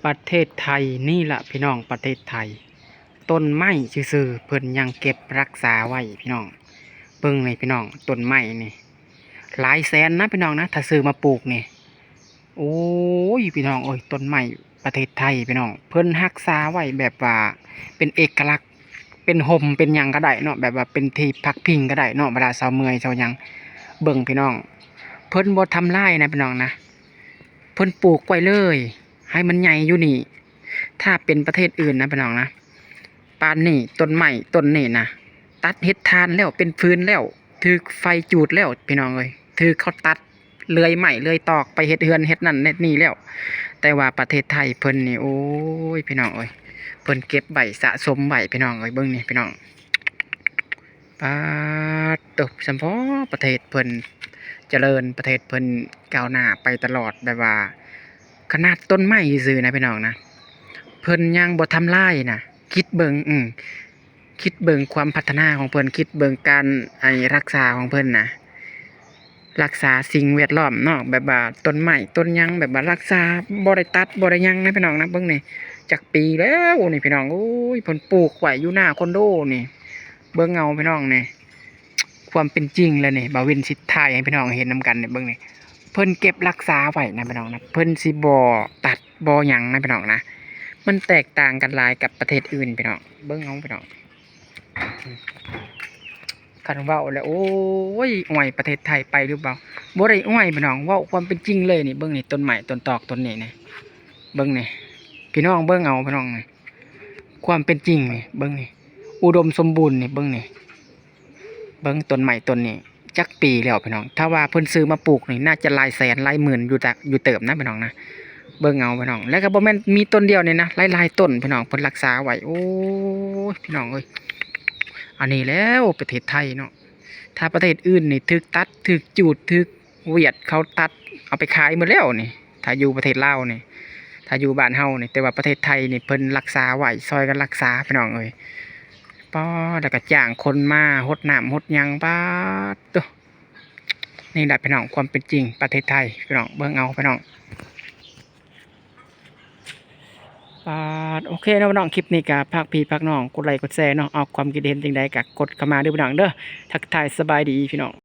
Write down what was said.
ປະເທດໄທນີ້ລະພີ່ນ້ອງ ປະເທດໄທ ຕົ້ນໄມ້ຊື່ໆ ເພິ່ນຍັງເກັບຮັກສາໄວ້ພີ່ນ້ອງ. ເບິ່ງນີ້ພີ່ນ້ອງ ຕົ້ນໄມ້ນີ້ ຫຼາຍແສນນະພີ່ນ້ອງນະ ຖ້າຊື້ມາປູກນີ້. ໂອ້ຍ ພີ່ນ້ອງເອີຍ ຕົ້ນໄມ້ປະເທດໄທພີ່ນ້ອງ ເພິ່ນຮັກສາໄວ້ແບບວ່າເປັນເອກະລັກ ເປັນຮົ່ມເປັນຫຍັງກໍໄດ້ເນາະ ແບບວ່າເປັນທີ່ພັກພິງກໍໄດ້ເນາະ ເວລາເຊົາເມື່ອຍເຊົາຫຍັງ. ເບິ່ງພີ່ນ້ອງ ເພິ່ນບໍ່ທຳລາຍນະພີ່ນ້ອງນະ ເພິ່ນປູກໄວ້ເລີຍ ໃຫ້ມັນໃຫຍ່ຢູ່ນີ້. ຖ້າເປັນປະເທດອື່ນນະພີ່ນ້ອງນະ ປານນີ້ ຕົ້ນໄມ້ຕົ້ນນີ້ນະ ຕັດເຮັດຖ່ານແລ້ວ ເປັນຟືນແລ້ວ ຖືກໄຟຈູດແລ້ວພີ່ນ້ອງເອີຍ ຖືກເຂົາຕັດເລື່ອຍໄມ້ເລື່ອຍຕອກໄປເຮັດເຮືອນເຮັດນັ້ນເຮັດນີ້ແລ້ວ. ແຕ່ວ່າປະເທດໄທເພິ່ນນີ້ ໂອ້ຍ ພີ່ນ້ອງເອີຍ ເພິ່ນເກັບໄວ້ສະສົມໄວ້ພີ່ນ້ອງເອີຍ. ເບິ່ງນີ້ພີ່ນ້ອງ ປາດໂທ້ ສຳພໍປະເທດເພິ່ນຈະເລີນ ປະເທດເພິ່ນກ້າວໜ້າໄປຕະຫຼອດ ແບບວ່າຂະໜາດຕົ້ນໄມ້ຊື່ໆນະພີ່ນ້ອງນະ ເພິ່ນຍັງບໍ່ທຳລາຍນະ. ຄິດເບິ່ງ ອື ຄິດເບິ່ງຄວາມພັດທະນາຂອງເພິ່ນ ຄິດເບິ່ງການ ໄອ້ ຮັກສາຂອງເພິ່ນນະ ຮັກສາສິ່ງແວດລ້ອມເນາະ ແບບວ່າຕົ້ນໄມ້ຕົ້ນຫຍັງ ແບບວ່າຮັກສາ ບໍ່ໄດ້ຕັດບໍ່ໄດ້ຫຍັງນະພີ່ນ້ອງນະ. ເບິ່ງນີ້ ຈັກປີແລ້ວນີ້ພີ່ນ້ອງເອີຍ ເພິ່ນປູກໄວ້ຢູ່ໜ້າຄອນໂດນີ້. ເບິ່ງເອົາພີ່ນ້ອງນີ້ ຄວາມເປັນຈິງແລ້ວນີ້ ບ່າວວິນຊິຖ່າຍໃຫ້ພີ່ນ້ອງເຫັນນຳກັນນີ້. ເບິ່ງນີ້ ເພິ່ນເກັບຮັກສາໄວ້ນະພີ່ນ້ອງນະ ເພິ່ນຊິບໍ່ຕັດບໍ່ຫຍັງນະພີ່ນ້ອງນະ. ມັນແຕກຕ່າງກັນຫຼາຍກັບປະເທດອື່ນພີ່ນ້ອງ ເບິ່ງເອົາພີ່ນ້ອງ. ຄັນເວົ້າແລ້ວ ໂອ້ຍ ອວຍປະເທດໄທໄປຫຼືເປົ່າ? ບໍ່ໄດ້ອວຍພີ່ນ້ອງ ເວົ້າຄວາມເປັນຈິງເລີຍນີ້. ເບິ່ງນີ້ ຕົ້ນໄມ້ຕົ້ນຕອກຕົ້ນນີ້ນະ ເບິ່ງນີ້ພີ່ນ້ອງ ເບິ່ງເອົາພີ່ນ້ອງນີ້ ຄວາມເປັນຈິງນີ້ ເບິ່ງນີ້ ອຸດົມສົມບູນນີ້ ເບິ່ງນີ້ ເບິ່ງຕົ້ນໄມ້ຕົ້ນນີ້ ຈັກປີແລ້ວພີ່ນ້ອງ. ຖ້າວ່າເພິ່ນຊື້ມາປູກນີ້ ໜ້າຈະຫຼາຍແສນຫຼາຍໝື່ນຢູ່ຕະ ຢູ່ເຕີບນະພີ່ນ້ອງນະ. ເບິ່ງເອົາພີ່ນ້ອງ ແລ້ວກໍບໍ່ແມ່ນມີຕົ້ນດຽວນີ້ນະ ຫຼາຍໆຕົ້ນພີ່ນ້ອງ ເພິ່ນຮັກສາໄວ້. ໂອ້ຍ ພີ່ນ້ອງເອີຍ ອັນນີ້ແລ້ວປະເທດໄທເນາະ ຖ້າປະເທດອື່ນນີ້ຖືກຕັດ ຖືກຈູດ ຖືກຫວຽດ ເຂົາຕັດເອົາໄປຂາຍໝົດແລ້ວນີ້ ຖ້າຢູ່ປະເທດລາວນີ້ ຖ້າຢູ່ບ້ານເຮົານີ້. ແຕ່ວ່າປະເທດໄທນີ້ເພິ່ນຮັກສາໄວ້ ຊ່ອຍກັນຮັກສາພີ່ນ້ອງເອີຍ. ປ້າ ແລ້ວກໍຈ້າງຄົນມາຫົດນ້ຳຫົດຫຍັງ ປາດໂທ້. ນີ້ແຫຼະພີ່ນ້ອງ ຄວາມເປັນຈິງປະເທດໄທພີ່ນ້ອງ ເບິ່ງເອົາພີ່ນ້ອງ. ປາດ ໂອເຄເນາະພີ່ນ້ອງ ຄລິບນີ້ກໍຝາກພີ່ຝາກນ້ອງກົດໄລກົດແຊເນາະ ເອົາ ຄວາມຄິດເຫັນຈັ່ງໃດກໍກົດເຂົ້າມາເດີພີ່ນ້ອງເດີ. ທັກທາຍສະບາຍດີພີ່ນ້ອງ.